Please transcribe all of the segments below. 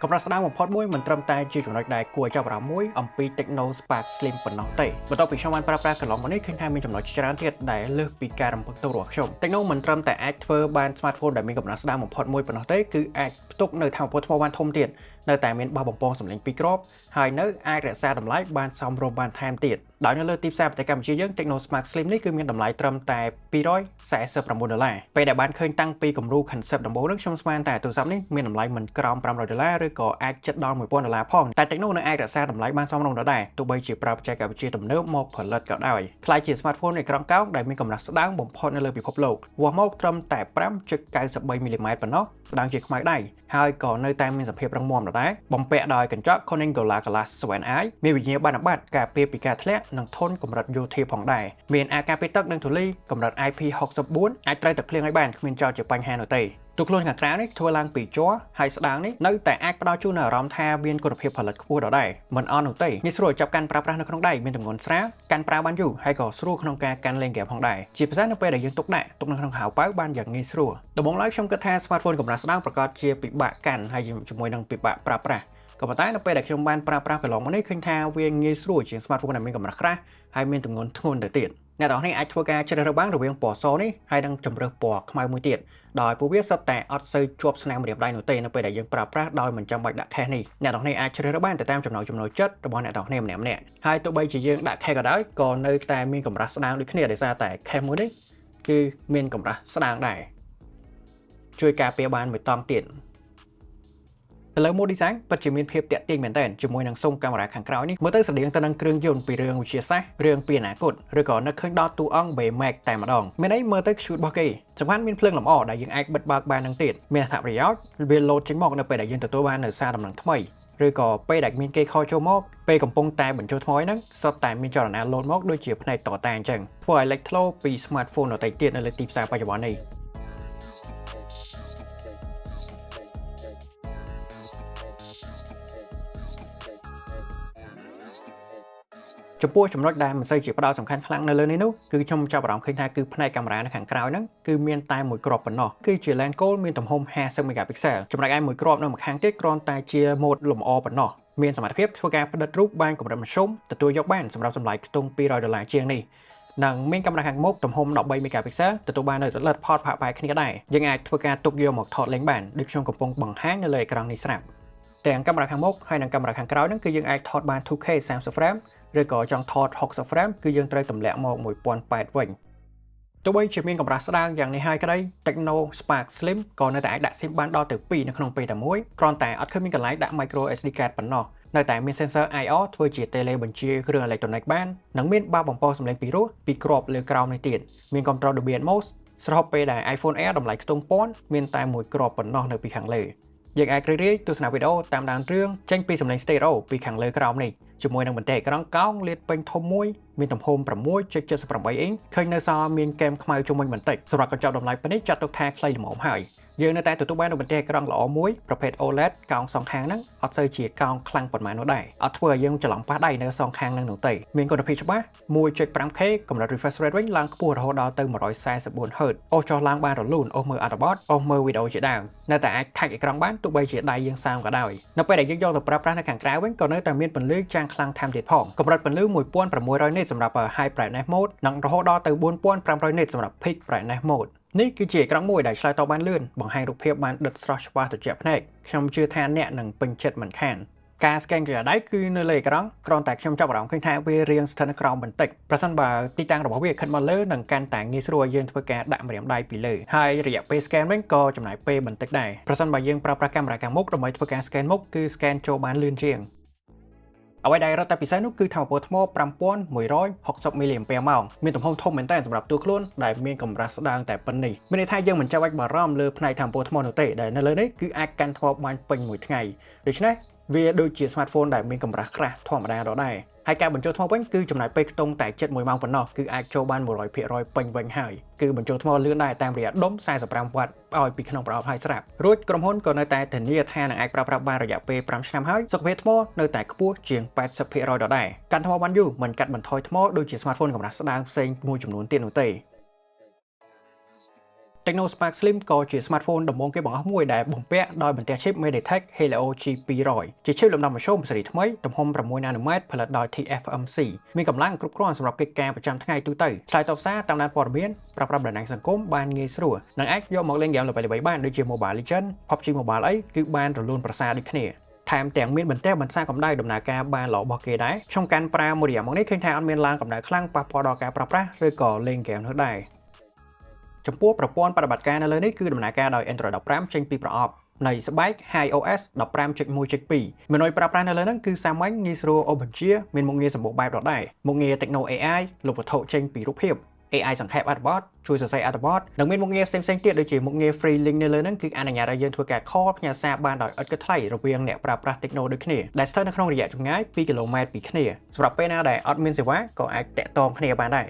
កម្រាស់ស្ដើងបំផុតមួយមិនត្រឹមតែជាចំណុចដែលគួរឲ្យចាប់អារម្មណ៍មួយអំពី Tecno Spark Slim ប៉ុណ្ណោះទេបន្ទាប់ពីខ្ញុំបានប្រើប្រាស់កន្លងមកនេះឃើញថាមានចំណុចច្រើនទៀតដែលលើសពីការរំពឹងទុករបស់ខ្ញុំ Tecno មិនត្រឹមតែអាចធ្វើបាន smartphone ដែលមានកម្រាស់ស្ដើងបំផុតមួយប៉ុណ្ណោះទេគឺអាចផ្ទុកនៅថាមពលថ្មបានធំទៀតនៅតែមានបោះបំពងសម្លេងពីរគ្រាប់ហើយនៅអាចរក្សាតម្លៃបានសមរម្យបានថែមទៀតដោយនៅលើទីផ្សារប្រទេសកម្ពុជាយើង Tecno Spark Slim នេះគឺមានតម្លៃត្រឹមតែ249ដុល្លារពេលដែលបានឃើញតាំងពីគំរូ concept ដំបូងនឹងខ្ញុំស្មានតែទូរស័ព្ទនេះមានតម្លៃមិនក្រោម500ដុល្លារឬក៏អាចជិតដល់1000ដុល្លារផងតែ Tecno នៅអាចរក្សាតម្លៃបានសមរម្យដដែលទោះបីជាប្រើបច្ចេកវិទ្យាទំនើបមកផលិតក៏ដោយក្លាយជា smartphone អេក្រង់កោងដែលមានកម្រាស់ស្ដើងបំផុតនៅលើពិភពលោកវាស់មកត្រឹមតែ5.93មីលីម៉ែត្រប៉ុណ្ណោះស្ដើងជាខ្មៅដៃហើយក៏នៅតែមានសភាពរឹងមាំដដែលបំពាក់ដោយកញ្ចក់ Corning Gorilla Glass 7i មានវិញ្ញាបនបត្រការពារពីការធ្លាក់និងធន់កម្រិតយោធាផងដែរមានអាការពារទឹកនិងធូលីកម្រិត IP64 អាចត្រូវទឹកភ្លៀងឲ្យបានគ្មានចោទជាបញ្ហានោះទេទូខ្លួនខាងក្រៅនេះធ្វើឡើងពីជ័រហើយស្ដើងនេះនៅតែអាចផ្ដល់ជូននូវអារម្មណ៍ថាមានគុណភាពផលិតខ្ពស់ដដែលមិនអន់នោះទេងាយស្រួលចាប់កាន់ប្រើប្រាស់នៅក្នុងដៃមានទម្ងន់ស្រាលកាន់ប្រើបានយូរហើយក៏ស្រួលក្នុងការកាន់លេងហ្គេមផងដែរជាពិសេសនៅពេលដែលយើងទុកដាក់ទុកនៅក្នុងហៅប៉ៅបានយ៉ាងងាយស្រួលដំបូងឡើយខ្ញុំគិតថា smartphone កម្រាស់ស្ដើងប្រកាសជាពិបាកកាន់ហើយជាមួយនឹងពិបាកប្រើប្រាស់ក៏ប៉ុន្តែនៅពេលដែលខ្ញុំបានប្រើប្រាស់កន្លងមកនេះឃើញថាវាងាយស្រួលជាង smartphone ដែលមានកម្រាស់ក្រាស់ហើយមានទម្ងន់ធ្ងន់ទៅទៀតអ្នកទាំងអស់គ្នាអាចធ្វើការជ្រើសរើសបានរវាងពណ៌សនេះហើយនិងជម្រើសពណ៌ខ្មៅមួយទៀតដោយពួកវាសុទ្ធតែអត់សូវជាប់ស្នាមរៀបដៃនោះទេនៅពេលដែលយើងប្រើប្រាស់ដោយមិនចាំបាច់ដាក់ case នេះអ្នកទាំងអស់គ្នាអាចជ្រើសរើសបានទៅតាមចំណង់ចំណូលចិត្តរបស់អ្នកទាំងអស់គ្នាម្នាក់ៗហើយទោះបីជាយើងដាក់ case ក៏ដោយក៏នៅតែមានកម្រាស់ស្ដើងដូចគ្នាដោយសារតែ case មួយនេះគឺមានកម្រាស់ស្ដើងដែរជួយការពារបានមួយតង់ទៀតទៅលើ mode design ពិតជាមានភាពទាក់ទាញមែនទែនជាមួយនឹងស៊ុមកាមេរ៉ាខាងក្រោយនេះមើលទៅស្រដៀងទៅនឹងគ្រឿងយន្តពីរឿងវិទ្យាសាស្ត្ររឿងពីអនាគតឬក៏នឹកឃើញដល់តួអង្គ Baymax តែម្ដងមានអីមើលទៅ cute របស់គេសំខាន់មានភ្លើងលម្អដែលយើងអាចបិទបើកបាននឹងទៀតមានអត្ថប្រយោជន៍វាលោតចេញមកនៅពេលដែលយើងទទួលបាននៅសារដំណឹងថ្មីឬក៏ពេលដែលមានគេ call ចូលមកពេលកំពុងតែបញ្ចូលថ្មហ្នឹងសុទ្ធតែមានចលនាលោតមកដូចជាផ្នែកតតាអញ្ចឹងធ្វើឲ្យលេចធ្លោពី smartphone ដទៃទៀតនៅលើទីផ្សារបច្ចុប្បន្ននេះ។ ចំពោះចំណុចដែលមិនសូវជាផ្ដោតសំខាន់ខ្លាំងនៅលើនេះនោះគឺខ្ញុំចាប់អារម្មណ៍ឃើញថាគឺផ្នែកកាមេរ៉ានៅខាងក្រោយហ្នឹងគឺមានតែមួយគ្រាប់ប៉ុណ្ណោះគឺជា lens គោលមានទំហំ50 megapixel ចំណែកឯមួយគ្រាប់នៅម្ខាងទៀតគ្រាន់តែជា mode លម្អប៉ុណ្ណោះមានសមត្ថភាពធ្វើការផ្តិតរូបបានកម្រិតមធ្យមទទួលយកបានសម្រាប់តម្លៃខ្ទង់200ដុល្លារជាងនេះនិងមានកាមេរ៉ាខាងមុខទំហំ13 megapixel ទទួលបាននូវលទ្ធផលផាកផែគ្នាដែរយើងអាចធ្វើការទុកយកមកថតលេងបានដូចខ្ញុំកំពុងបង្ហាញនៅលើអេក្រង់នេះស្រាប់ទាំងកាមេរ៉ាខាងមុខហើយនិងកាមេរ៉ាខាងក្រោយហ្នឹងគឺយើងអាចថតបាន 2K 30 frame ឬក៏ចង់ថត60 frame គឺយើងត្រូវទម្លាក់មក1080វិញទោះបីជាមានកម្រាស់ស្ដើងយ៉ាងនេះហើយក្តី Tecno Spark Slim ក៏នៅតែអាចដាក់ SIM បានដល់ទៅ2នៅក្នុងពេលតែមួយគ្រាន់តែអត់ឃើញមានកន្លែងដាក់ micro SD card ប៉ុណ្ណោះនៅតែមាន sensor IR ធ្វើជា tele បញ្ជាគ្រឿងអេឡិចត្រូនិកបាននិងមានបាសបំពងសំឡេងពីរោះពីគ្រាប់លើក្រោមនេះទៀតមាន control Dolby Atmos ស្របពេលដែល iPhone Air តម្លៃខ្ទង់ពាន់មានតែមួយគ្រាប់ប៉ុណ្ណោះនៅពីខាងលើយើងអាចរីករាយទស្សនាវីដេអូតាមដានរឿងចេញពីសំឡេង stereo ពីខាងលើក្រោមនេះជាមួយនឹងបន្ទះអេក្រង់កោងលាតពេញធំមួយមានទំហំ6.78អ៊ីងឃើញនៅសល់មានកែមខ្មៅជុំវិញបន្តិចសម្រាប់កញ្ចប់តម្លៃប៉ុណ្នេះចាត់ទុកថាខ្លីល្មមហើយយើងនៅតែទទួលបាននូវបន្ទះអេក្រង់ល្អមួយប្រភេទ OLED កោងសងខាងហ្នឹងអត់សូវជាកោងខ្លាំងប៉ុន្មាននោះដែរអត់ធ្វើឲ្យយើងច្រឡំប៉ះដៃនៅសងខាងហ្នឹងនោះទេមានគុណភាពច្បាស់ 1.5K កម្រិត refresh rate វិញឡើងខ្ពស់រហូតដល់ទៅ 144 Hz អូសចុះឡើងបានរលូនអូសមើលអត្ថបទអូសមើលវីដេអូជាដើមនៅតែអាច touch អេក្រង់បានទោះបីជាដៃយើងសើមក៏ដោយនៅពេលដែលយើងយកទៅប្រើប្រាស់នៅខាងក្រៅវិញក៏នៅតែមានពន្លឺចាំងខ្លាំងថែមទៀតផងកម្រិតពន្លឺ1600 nit សម្រាប់ high brightness mode និងរហូតដល់ទៅ4500 nit សម្រាប់ peak brightness mode នេះគឺជាអេក្រង់មួយដែលឆ្លើយតបបានលឿនបង្ហាញរូបភាពបានដិតស្រស់ច្បាស់ត្រជាក់ភ្នែកខ្ញុំជឿថាអ្នកនឹងពេញចិត្តមិនខានការ scan ក្រដាដៃគឺនៅលើអេក្រង់គ្រាន់តែខ្ញុំចាប់អារម្មណ៍ឃើញថាវារៀងស្ថិតនៅក្រោមបន្តិចប្រសិនបើទីតាំងរបស់វាខិតមកលើនឹងកាន់តែងាយស្រួលឲ្យយើងធ្វើការដាក់ម្រាមដៃពីលើហើយរយៈពេល scan វិញក៏ចំណាយពេលបន្តិចដែរប្រសិនបើយើងប្រើប្រាស់កាមេរ៉ាខាងមុខដើម្បីធ្វើការ scan មុខគឺ scan ចូលបានលឿនជាងអ្វីដែលរឹតតែពិសេសនោះគឺថាមពលថ្ម5160មីលីអាំពែម៉ោងមានទំហំធំមែនទែនសម្រាប់តួខ្លួនដែលមានកម្រាស់ស្ដើងតែប៉ុណ្នេះមានន័យថាយើងមិនចាំបាច់បារម្ភលើផ្នែកថាមពលថ្មនោះទេដែលនៅលើនេះគឺអាចកាន់ថ្មបានពេញមួយថ្ងៃដូច្នេះវាដូចជា smartphone ដែលមានកម្រាស់ក្រាស់ធម្មតាដដែលហើយការបញ្ចូលថ្មវិញគឺចំណាយពេលខ្ទង់តែជិត1ម៉ោងប៉ុណ្ណោះគឺអាចចូលបាន100%ពេញវិញហើយគឺបញ្ចូលថ្មលឿនដែរតាមរយៈដុំ45វ៉ាត់ឲ្យពីក្នុងប្រអប់ហើយស្រាប់រួចក្រុមហ៊ុនក៏នៅតែធានាថានឹងអាចប្រើប្រាស់បានរយៈពេល5ឆ្នាំហើយសុខភាពថ្មនៅតែខ្ពស់ជាង80%ដដែលកាន់ថ្មបានយូរមិនកាត់បន្ថយថ្មដូចជា smartphone កម្រាស់ស្ដើងផ្សេងមួយចំនួនទៀតនោះទេ។ Tecno Spark Slim ក៏ជា smartphone ដំបូងគេបង្អស់មួយដែលបំពាក់ដោយបន្ទះ chip MediaTek Helio G200 ជា chip លំដាប់មធ្យមស៊េរីថ្មីទំហំ6នាណូម៉ែត្រផលិតដោយ TSMC មានកម្លាំងគ្រប់គ្រាន់សម្រាប់កិច្ចការប្រចាំថ្ងៃទូទៅឆ្លើយតបសារតាមដានព័ត៌មានប្រើប្រាស់បណ្ដាញសង្គមបានងាយស្រួលនិងអាចយកមកលេងហ្គេមល្បីៗបានដូចជា Mobile Legends, PUBG Mobile អីគឺបានរលូនប្រសើរដូចគ្នាថែមទាំងមានបន្ទះបន្សាកម្ដៅដំណើរការបានល្អរបស់គេដែរខ្ញុំកាន់ប្រើមួយរយៈមកនេះឃើញថាអត់មានឡើងកម្ដៅខ្លាំងប៉ះពាល់ដល់ការប្រើប្រាស់ឬក៏លេងហ្គេមនោះដែរចំពោះប្រព័ន្ធប្រតិបត្តិការនៅលើនេះគឺដំណើរការដោយ Android 15ចេញពីប្រអប់នៃស្បែក HiOS 15.1.2មេនុយប្រើប្រាស់នៅលើហ្នឹងគឺសាមញ្ញងាយស្រួលអូសបញ្ជាមានមុខងារសម្បូរបែបដដែលមុខងារ Tecno AI លុបវត្ថុចេញពីរូបភាព AI សង្ខេបអត្ថបទជួយសរសេរអត្ថបទនិងមានមុខងារផ្សេងៗទៀតដូចជាមុខងារ Free Link នៅលើហ្នឹងគឺអនុញ្ញាតឲ្យយើងធ្វើការ call ផ្ញើសារបានដោយឥតគិតថ្លៃរវាងអ្នកប្រើប្រាស់ Tecno ដូចគ្នាដែលស្ថិតនៅក្នុងរយៈចម្ងាយ2គីឡូម៉ែត្រពីគ្នាសម្រាប់ពេលណាដែលអត់មានសេវាក៏អាចតាក់ទងគ្នាបានដែរ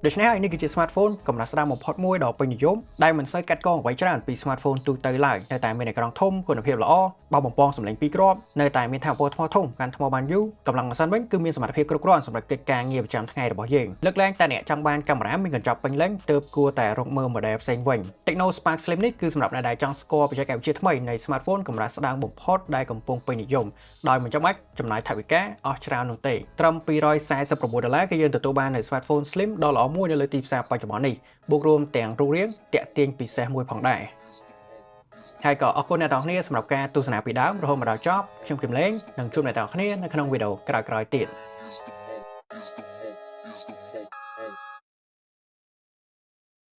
ដូច្នេះហើយនេះគឺជា smartphone កម្រាស់ស្ដើងបំផុតមួយដ៏ពេញនិយមដែលមិនសូវកាត់កងអ្វីច្រើនពី smartphone ទូទៅឡើយនៅតែមានអេក្រង់ធំគុណភាពល្អបោះបំពងសំឡេងពីរគ្រាប់នៅតែមានថាមពលថ្មធំកាន់ថ្មបានយូរកម្លាំងម៉ាស៊ីនវិញគឺមានសមត្ថភាពគ្រប់គ្រាន់សម្រាប់កិច្ចការងារប្រចាំថ្ងៃរបស់យើងលើកលែងតែអ្នកចង់បានកាមេរ៉ាមានកញ្ចប់ពេញលេញទើបគួរតែរកមើល model ផ្សេងវិញ Tecno Spark Slim នេះគឺសម្រាប់អ្នកដែលចង់ស្គាល់បច្ចេកវិទ្យាថ្មីនៃ smartphone កម្រាស់ស្ដើងបំផុតដែលកំពុងពេញនិយមដោយមិនចាំបាច់ចំណាយថវិកាអស់ច្រើននោះទេត្រឹម249ដុល្លារគឺយើងទទួលបាននូវ smartphone Slim ដ៏ល្អមួយនៅលើទីផ្សារបច្ចុប្បន្ននេះបូករួមទាំងរូបរាងទាក់ទាញពិសេសមួយផងដែរហើយក៏អរគុណអ្នកទាំងអស់គ្នាសម្រាប់ការទស្សនាពីដើមរហូតមកដល់ចប់ខ្ញុំគឹមលេងនឹងជួបអ្នកទាំងអស់គ្នានៅក្នុងវីដេអូក្រោយៗទៀត។